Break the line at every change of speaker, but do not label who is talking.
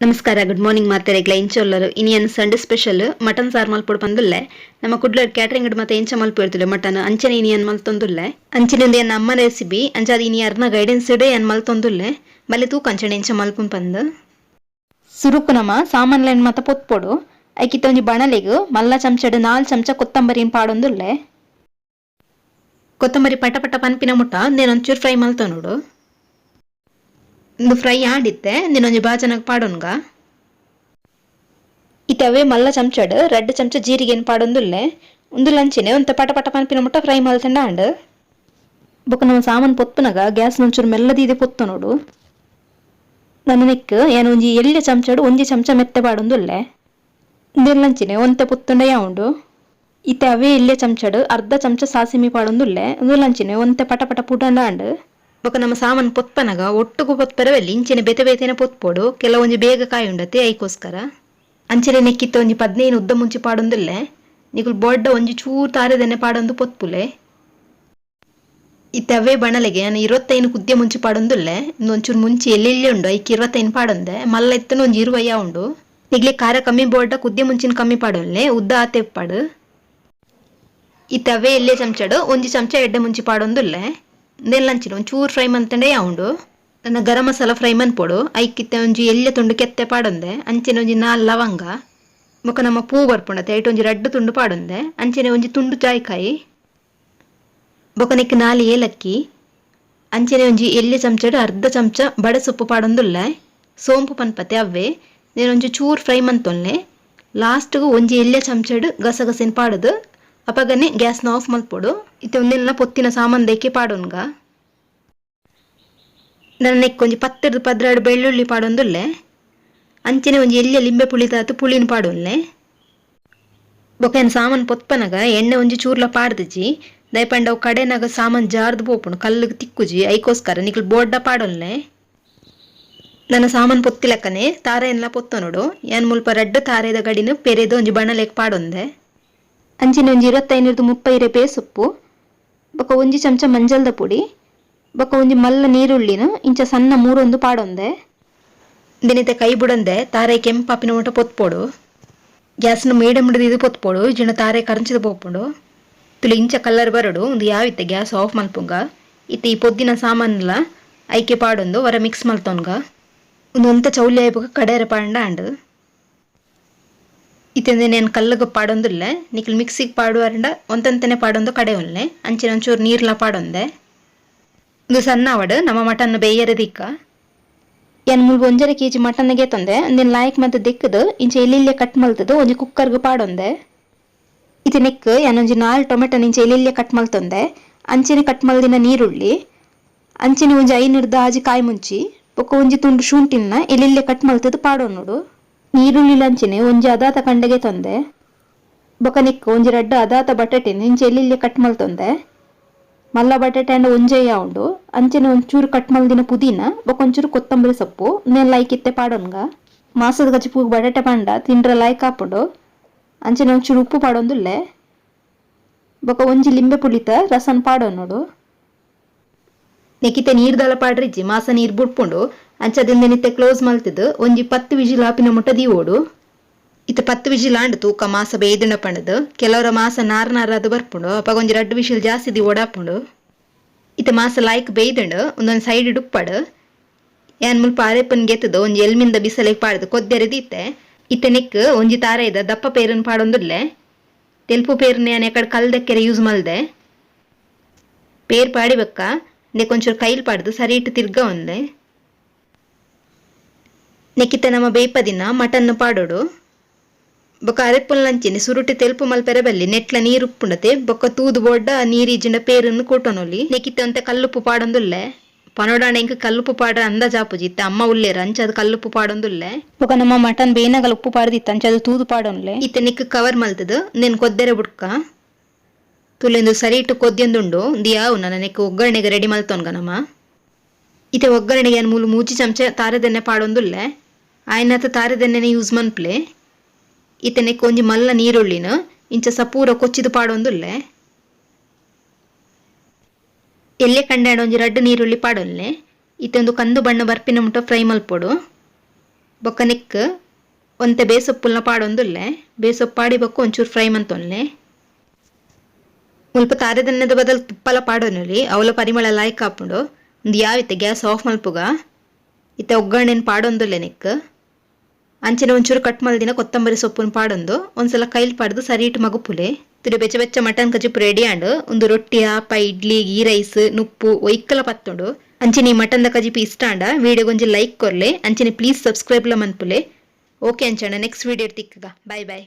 ನಮಸ್ಕಾರ, good morning. ಮಾತೆರೆಗ್ಲ ಇಂಚೊಲ್ಲರು. ಇನಿಯನ್ Sunday special mutton ಸಾರು ಮಲ್ಪೊಡು ಪಂದುಲ್ಲೆ. ನಮ್ಮ ಕುಡ್ಲಡ್ ಕ್ಯಾಟರಿಂಗ್ ಮತ್ತೆ ಎಂಚ ಮಲ್ಪು ಮಟನ್, ಅಂಚನೆ ಇನಿಯನ್ ಮಲ್ತೊಂದುಲ್ಲೆ. ಅಂಚನೆ ಉಂದು ಎನ್ನ ಅಮ್ಮನ ರೆಸಿಪಿ. ಅಂಚಾದ್ ಇನಿ ಅರ್ನ ಗೈಡೆನ್ಸ್ ಏನ್ ಮಲ್ತೊಂದುಲ್ಲೆ. ಬಲೆ ತೂಕ ಅಂಚನೆ ಎಂಚ ಮಲ್ಪುನ್ ಪಂದ್. ಸುರುಕು ನಮ ಸಾಮಾನ್ಲೆನ್ ಮತ ಪೊತ್ಪೊಡು. ಐಕಿತ್ತ ಒಂಜಿ ಬಣಲೆಗ್ ಮಲ್ಲ ಚಮಚಡ್ 4 ಚಮಚ ಕೊತ್ತಂಬರಿನ್ ಪಾಡೊಂದುಲ್ಲೆ. ಕೊತ್ತಂಬರಿ ಪಟ ಪಟ ಪನ್ಪಿನ ಮುಟ್ಟ ಒಂಚೂರು ಫ್ರೈ ಮಲ್ತೊನೊಡು. ಇಂದು ಫ್ರೈ ಆಂಡಿತ್ತೆ, ಒಂಜಿ ಬಾಜನಗ್ ಪಾಡೊನ್ಗ. ಇತ್ತೆ ಅವೇ ಮಲ್ಲ ಚಮಚಡ್ 2 ಚಮಚ ಜೀರಿಗೆನ್ ಪಾಡೊಂದುಲ್ಲೆ. ಉಂದು ಲಂಚಿನೆ ಒಂತೆ ಪಟ ಪಟ ಪನ್ಪಿನ ಮುಟ್ಟ ಫ್ರೈ ಮಲ್ತಂಡ ಆಂಡ್. ಬೊಕ ನಮ್ಮ ಸಾಮಾನ್ ಪೊತ್ತುನಗ ಗ್ಯಾಸ್ ಒಂಚೂರು ಮೆಲ್ಲದೀದೆ ಪೊತ್ತೊನೊಡು. ನನ ನೆಕ್ ಯಾನ್ ಒಂಜಿ ಎಲ್ಯ ಚಮಚಡ್ 1 ಚಮಚ ಮೆತ್ತೆ ಪಾಡೊಂದುಲ್ಲೆ. ಉಂದೆಲ್ಲಂಚಿನೆ ಒಂತೆ ಪೊತ್ತುಂಡ ಯಾವುಂಡು. ಇತ್ತೆ ಅವೇ ಎಲ್ಯ ಚಮಚಡ್ ಅರ್ಧ ಚಮಚ ಸಾಸಿಮಿ ಪಾಡೊಂದುಲ್ಲೆ. ಉಂದುಲಂಚಿನೆ ಒಂತೆ ಪಟ ಪಟ ಪುಡಂಡ ಆಂಡ್. ಬೊಕ ನಮ್ಮ ಸಾಮಾನ್ ಪೊತ್ಪನಗ ಒಟ್ಟುಗು ಪೊತ್ಪೆರವೆಲ್ಲಿ, ಇಂಚಿನ ಬೇತೆ ಬೇತೆನೆ ಪೊತ್ಪೊಡು. ಕೆಲವೊಂಜಿ ಬೇಗ ಕಾಯಿ ಉಂಡತೆ, ಐಕೋಸ್ಕರ. ಅಂಚನೆ ನೆಕ್ಕಿತ್ತ ಒಂಜಿ 15 ಉದ್ದ ಮುಂಚಿ ಪಾಡೊಂದುಲ್ಲೆ. ನಿಕುಲು ಬೊಡ್ಡ ಒಂಜಿ ಚೂರು ತಾರೆದೆಣ್ಣೆ ಪಾಡೊಂದು ಪೊತ್ಪುಲೆ. ಇತ್ತೆ ಅವೇ ಬಣಲೆಗೆ ಯಾನ್ 25 ಕುದ್ಯ ಮುಂಚಿ ಪಾಡೊಂದುಲ್ಲೆ. ಒಂಚೂರು ಮುಂಚಿ ಎಲ್ಲೆಲ್ಲೆ ಉಂಡು, ಐಕ್ 25 ಪಾಡೊಂದೆ. ಮಲ್ಲ ಇತ್ತನ ಒಂಜಿ 20 ಉಂಡು. ನಿಗ್ಲೆ ಖಾರ ಕಮ್ಮಿ ಬೋಡ್ಡ ಕುದ್ಯ ಮುಂಚಿನ ಕಮ್ಮಿ ಪಾಡೊನ್ಲೆ, ಉದ್ದ ಆತೆ ಪಾಡು. ಇತ್ತೆ ಅವೇ ಎಲ್ಲೆ ಚಮಚಡು 1 ಚಮಚ ಎಡ್ಡೆ ಮುಂಚಿ ಪಾಡೊಂದುಲ್ಲೆ. ಒಂಚೂರು ಫ್ರೈ ಮಂತಂಡೆ ಉಂಡು. ನನ್ನ ಗರಂ ಮಸಾಲ ಫ್ರೈ ಮನ್ಪೊಡು. ಐಕಿತ್ತೆ ಒಂಜಿ ಎಲ್ಯ ತುಂಡು ಕೆತ್ತೆ ಪಾಡೊಂದೆ. ಅಂಚನೆ ಒಂಜಿ 4 ಲವಂಗ. ಬೊಕ ನಮ್ಮ ಪೂ ಬರ್ಪುಂಡತೆ, ಐಟ್ ಒಂಜಿ 2 ತುಂಡು ಪಾಡೊಂದೆ. ಅಂಚನೆ ಒಂಜಿ ತುಂಡು ಜಾಯ್ಕಾಯಿ. ಬೊಕ ನೆಕ್ 4 ಏಲಕ್ಕಿ. ಅಂಚನೆ ಒಂಜಿ ಎಲ್ಯ ಚಮಚಡ್ ಅರ್ಧ ಚಮಚ ಬಡೆ ಸೊಪ್ಪು ಪಾಡೊಂದುಲ್ಲೆ. ಸೋಂಪು ಪನ್ಪತೆ ಅವ್ವೆ. ಒಂಜಿ ಚೂರು ಫ್ರೈ ಮಂತೊನ್ಲೆ. ಲಾಸ್ಟ್ಗು ಒಂಜಿ ಎಲ್ಯ ಚಮಚಡ್ ಗಸಗಸೆನ್ ಪಾಡುದು ಅಪಗನೆ ಗ್ಯಾಸ್ನ ಆಫ್ ಮಲ್ಪೊಡು. ಇತ್ತೆ ಒಂದೆಲ್ಲ ಪೊತ್ತಿನ ಸಾಮಾನ್ ದೈಕೆ ಪಾಡೊನ್ಗ. ನನ್ನ ನೆಕ್ ಒಂಜಿ 10 12 ಬೆಳ್ಳುಳ್ಳಿ ಪಾಡೊಂದುಲ್ಲೆ. ಅಂಚನೆ ಒಂಜಿ ಎಲ್ಯ ಲಿಂಬೆ ಪುಳಿತಾತು ಪುಳಿನ ಪಾಡೊನ್ಲೆ. ಬೊಕ ಏನ್ ಸಾಮಾನ್ ಪೊತ್ಪನಗ ಎಣ್ಣೆ ಒಂಜಿ ಚೂರ್ಲ ಪಾಡ್ದಿಜಿ. ದಯಪಂಡ ಅವು ಕಡೆನಾಗ ಸಾಮಾನ್ ಜಾರ್ದು ಪೋಪುಂಡು, ಕಲ್ಲುಗ್ ತಿಕ್ಕುಜಿ. ಐಕೋಸ್ಕರ ನಿಕುಲು ಬೋಡ್ಡ ಪಾಡೊನ್ಲೆ. ನನ್ನ ಸಾಮಾನ್ ಪೊತ್ತಿಲಕ್ಕನೆ ತಾರೆನ್ಲ ಪೊತ್ತೊನೊಡು. ಯಾನ್ ಮುಲ್ಪ 2 ತಾರೆದ ಗಡಿನ ಪೆರೆದು ಒಂಜಿ ಬಣಲೆಗ್ ಪಾಡೊಂದೆ. ಅಂಚನೆ ಒಂಜಿ 25 30 ಇರೆ ಬೇಸೊಪ್ಪು, ಬೊಕ 1 ಚಮಚ ಮಂಜಲ್ದ ಪುಡಿ, ಬೊಕ ಒಂಜಿ ಮಲ್ಲ ನೀರುಳ್ಳಿನ ಇಂಚ ಸಣ್ಣ ಮೂರೊಂದು ಪಾಡೊಂದೆ. ದಿನಿತೆ ಕೈ ಬುಡಂದೆ ತಾರೆ ಕೆಂಪಾಪಿನ ಮುಟ ಪೊತ್ಪೊಡು. ಗ್ಯಾಸ್ನ ಮೀಡಿಯಂ ಇದು ಪೊತ್ಪೊಡು, ಇಜ್ಜಿಂಡ ತಾರೆ ಕರಂಚಿದ ಪೋಪುಂಡು. ತುಲು ಇಂಚ ಕಲರ್ ಬರಡು. ಒಂದು ಯಾವಿತ್ತೆ ಗ್ಯಾಸ್ ಆಫ್ ಮಲ್ಪುಂಗ. ಇತ್ತೆ ಈ ಪೊದ್ದಿನ ಸಾಮಾನ್ಲ ಐಕೆ ಪಾಡೊಂದು ವರ ಮಿಕ್ಸ್ ಮಲ್ತೊನ್ಗ. ಒಂದು ಒಂತ ಚೌಲಿ ಆಯ್ಬೊಕ ಕಡೆರೆ ಪಾಂಡ ಆಂಡ್. ಇತ್ತೆ నేను ಕಲ್ಲುಗ್ ಪಾಡೊಂದುಲ್ಲೆ. ನಿಕುಲು ಮಿಕ್ಸಿಗ್ ಪಾಡುವರಂಡ ಒಂತಂತನೆ ಪಾಡೊಂದು ಕಡೆ ಒಲ್ಲೆ. ಅಂಚನೆ ಒಂಚೂರು ನೀರ್ಲ ಪಾಡೊಂದೆ. ಉಂದು ಸಣ್ಣ ಆವಡ್, ನಮ್ಮ ಮಟನ್ ಬೇಯರೆ ದಿಕ್ಕ. ಯಾನ್ ಮುಲ್ಪ 1.5 ಕೆಜಿ ಮಟನ್ ಗೆತೊಂದೆ. ಉಂದೆನ್ ಲಾಯ್ಕ್ ಮಲ್ತ್ ದೆಕ್ಕುದು ಇಂಚ ಎಲ್ಯ ಕಟ್ ಮಲ್ತುದು ಒಂಜಿ ಕುಕ್ಕರ್ಗ್ ಪಾಡೊಂದೆ. ಇತ್ತೆ ನೆಕ್ ಯಾನ್ ಒಂಜಿ 4 ಟೊಮೆಟೊ ಇಂಚ ಎಲ್ಯ ಕಟ್ ಮಲ್ತೊಂದೆ. ಅಂಚನೆ ಕಟ್ ಮಲ್ದಿನ ನೀರುಳ್ಳಿ, ಅಂಚನೆ ಒಂಜಿ 5 6 ಕಾಯಿ ಮುಂಚಿ, ಬೊಕ ಒಂಜಿ ತುಂಡು ಶುಂಠಿನ ಎಲ್ಯ ಕಟ್ ಮಲ್ತುದು ಪಾಡೊನೊಡು. ನೀರುಳ್ಳಿ ಅಂಚನೆ ಒಂಜಿ ಅದಾತ ಕಂಡೆಗೆ ತೊಂದೆ. ಬೊಕ ನೆಕ್ ಒಂಜಿ 2 ಅದಾತ ಬಟಾಟೆನ್ ಇಂಚ ಎಲ್ಯ ಕಟ್ ಮಲ್ತೊಂದೆ. ಮಲ್ಲ ಬಟಾಟೆ ಅಂಡ ಒಂಜೆಯ ಉಂಡು. ಅಂಚನೆ ಒಂಚೂರು ಕಟ್ ಮಲ್ದಿನ ಪುದೀನ, ಬೊಕ ಒಂಚೂರು ಕೊತ್ತಂಬರಿ ಸೊಪ್ಪು ಉಂದೆನ್ ಐಕಿತ್ತೆ ಪಾಡೊನ್ಗ. ಮಾಸದ ಕಜಿಪು ಬಟಾಟೆ ಪಂಡ ತಿಂಡ್ರ ಲಾಯ್ಕ್ ಆಪುಂಡು. ಅಂಚನೆ ಒಂಚೂರು ಉಪ್ಪು ಪಾಡೊಂದುಲ್ಲೆ. ಬೊಕ ಒಂಜಿ ಲಿಂಬೆ ಪುಳಿತ ರಸನ್ ಪಾಡೊನೊಡು. ನೆಕ್ಕಿತ್ತೆ ನೀರ್ ದಾಲ ಪಾಡ್ರಿಜ್ಜಿ, ಮಾಸ ನೀರ್ ಬುಡ್ಪುಂಡು. ಅಂಚದಿಂದ ನಿತ್ತೆ ಕ್ಲೋಸ್ ಮಲ್ತದು ಒಂಜಿ 10 ವಿಜಿಲ್ ಆಪಿನ ಮುಟ್ಟ ದೀವೋಡು. ಇತ್ತೆ 10 ವಿಜಿಲ್ ಆಂಡ್, ತೂಕ ಮಾಸ ಬೇಯ್ದುಂಡ ಪಂಡದು. ಕೆಲವರ ಮಾಸ ನಾರ್ ನಾರಾದ್ ಬರ್ಪುಂಡು, ಅಪಗ ಒಂಜಿ 2 ವಿಜಿಲ್ ಜಾಸ್ತಿ ದೀವೊಡಾಪುಂಡು. ಇತ್ತೆ ಮಾಸ ಲಾಯ್ಕ್ ಬೇಯ್ದುಂಡು, ಒಂದೊಂದು ಸೈಡ್ ಉಪ್ಪಡು. ಯಾನ್ ಮುಲ್ಪ ಅರೆಪನ್ ಗೆತ್ತದು ಒಂಜಿ ಎಲ್ಮಿಂದ ಬಿಸಲೆಗ್ ಪಾಡ್ದು ಕೊದ್ದೆರೆ ದೀತೆ. ಇತ್ತೆ ನೆಕ್ ಒಂಜಿ ತಾರೆದ ದಪ್ಪ ಪೇರನ್ ಪಾಡೊಂದುಲ್ಲೆ. ತೆಲ್ಪು ಪೇರ್ನ ಯಾನ್ ಎಕಡೆ ಕಲ್ದಕ್ಕೆರೆ ಯೂಸ್ ಮಲ್ದೆ. ಪೇರ್ ಪಾಡಿ ಬಕ್ಕ ನೆಕ್ ಒಂಚೂರು ಕೈಲ್ ಪಾಡ್ದು ಸರಿ ಇಟ್ಟು ತಿರ್ಗ ಒಂದೆ. ನೆಕ್ಕಿತ್ತೆ ನಮ್ಮ ಬೇಯ್ಪದಿನ ಮಟನ್ ಪಾಡೋಡು. ಬೊಕ ಅರೆಪುಲ್ ಅಂಚಿನಿ ಸುರುಟಿ ತೆಲ್ಪು ಮಲ್ಪೆರೆ ಬಲ್ಲಿ, ನೆಟ್ಲ ನೀರು ಉಪ್ಪುಂಡತೆ. ಬೊಕ ತೂದು ಬೋಡ್ಡ ನೀರು ಇಜ್ಜಿಂಡ ಪೇರನ್ನು ಕೂಟೊನೊಲಿ. ನೆಕ್ಕಿತ್ತೆ ಒಂತೆ ಕಲ್ಲುಪ್ಪು ಪಾಡೊಂದುಲ್ಲೆ. ಪನೊಡಾಂಡ ಎಂಕ್ ಕಲ್ಲುಪ್ಪು ಪಾಡ್ರೆ ಅಂದಾಜಾಪುಜಿ. ಇತ್ತೆ ಅಮ್ಮ ಉಲ್ಲೇರ್, ಅಂಚ ಅದು ಕಲ್ಲುಪ್ಪು ಪಾಡೊಂದುಲ್ಲೆ. ಬೊಕ ನಮ್ಮ ಮಟನ್ ಬೇನಗಲ ಉಪ್ಪು ಪಾಡ್ದಿತ್ತು, ಅಂಚ ಅದು ತೂದು ಪಾಡೊನ್ಲೆ. ಇತ್ತೆ ನೆಕ್ ಕವರ್ ಮಲ್ತದು ನೆನ್ ಕೊದ್ದೆರೆ ಬುಡ್ಕ. ತುಲೆಂದು ಸರಿ ಇಟ್ಟು ಕೊದ್ಯೊಂದುಂಡು. ಉಂದು ಯಾವು ನನ್ನ ನೆಕ್ ಒಗ್ಗರಣೆಗೆ ರೆಡಿ ಮಲ್ತೊನ್ಗ ನಮ. ಇತ್ತೆ ಒಗ್ಗರಣೆಗೆ ಯಾನ್ ಮೂಲು 3 ಚಮಚ ತಾರೆದೆಣ್ಣೆ ಪಾಡೊಂದುಲ್ಲೆ. ಆಯ್ನತ ತಾರೆದೆಣ್ಣೆನೆ ಯೂಸ್ ಮನ್ಪ್ಲೆ. ಇತ್ತೆ ನೆಕ್ ಒಂಜಿ ಮಲ್ಲ ನೀರುಳ್ಳಿನ ಇಂಚ ಸಪೂರ ಕೊಚ್ಚಿದು ಪಾಡೊಂದುಲ್ಲೆ. ಎಲ್ಲೆ ಕಂಡಾಡ ಒಂಜಿ 2 ನೀರುಳ್ಳಿ ಪಾಡೊನ್ಲೆ. ಇತ್ತೆ ಒಂದು ಕಂದು ಬಣ್ಣ ಬರ್ಪಿನ ಮುಟ್ಟ ಫ್ರೈ ಮಲ್ಪೊಡು. ಬೊಕ್ಕ ನೆಕ್ಕ್ ಒಂತೆ ಬೇಸೊಪ್ಪುಲ್ನ ಪಾಡೊಂದುಲ್ಲೆ. ಬೇಸೊಪ್ಪು ಪಾಡಿ ಬೊಕ್ಕ ಒಂಚೂರು ಫ್ರೈ ಮಂತೊನ್ಲೆ. ಮುಲ್ಪ ತಾರೆದೆಣ್ಣೆದ ಬದಲ್ ತುಪ್ಪಲ ಪಾಡೊನೊಲಿ, ಅವಲ ಪರಿಮಳ ಲಾಯ್ಕ್ ಆಪುಂಡು. ಉಂದು ಯಾವಿತ್ತೆ ಗ್ಯಾಸ್ ಆಫ್ ಮಲ್ಪುಗ. ಇತ್ತೆ ಒಗ್ಗರಣೆನ್ ಪಾಡೊಂದುಲ್ಲೆ ನೆಕ್ಕ್. ಅಂಚನೆ ಒಂಚೂರು ಕಟ್ ಮಲ್ದಿನ ಕೊತ್ತಂಬರಿ ಸೊಪ್ಪುನು ಪಾಡೊಂದು ಒಂದ್ಸಲ ಕೈಲ್ ಪಾಡ್ದು ಸರಿಟ್ ಮಗುಪುಲೆ. ತುಡೆ ಬೆಚ್ಚ ಬೆಚ್ಚ ಮಟನ್ ಕಜಿಪು ರೆಡಿ ಆಂಡ್. ಉಂದು ರೊಟ್ಟಿ, ಆಪ, ಇಡ್ಲಿ, ಗೀ ರೈಸ್, ನುಪ್ಪು ಒಯ್ಕಲ ಪತ್ತುಂಡು. ಅಂಚನೆ ಈ ಮಟನ್ ದ ಕಜಿಪು ಇಷ್ಟ ಆಂಡ ವಿಡಿಯೋಗ್ ಒಂಜಿ ಲೈಕ್ ಕೊರ್ಲೆ. ಅಂಚನೆ ಪ್ಲೀಸ್ ಸಬ್ಸ್ಕ್ರೈಬ್ ಲ ಮನ್ಪುಲೆ. ಓಕೆ ಅಂಚಾಂಡ ನೆಕ್ಸ್ಟ್ ವಿಡಿಯೋ ತಿಕ್ಕುಗ. Bye boy.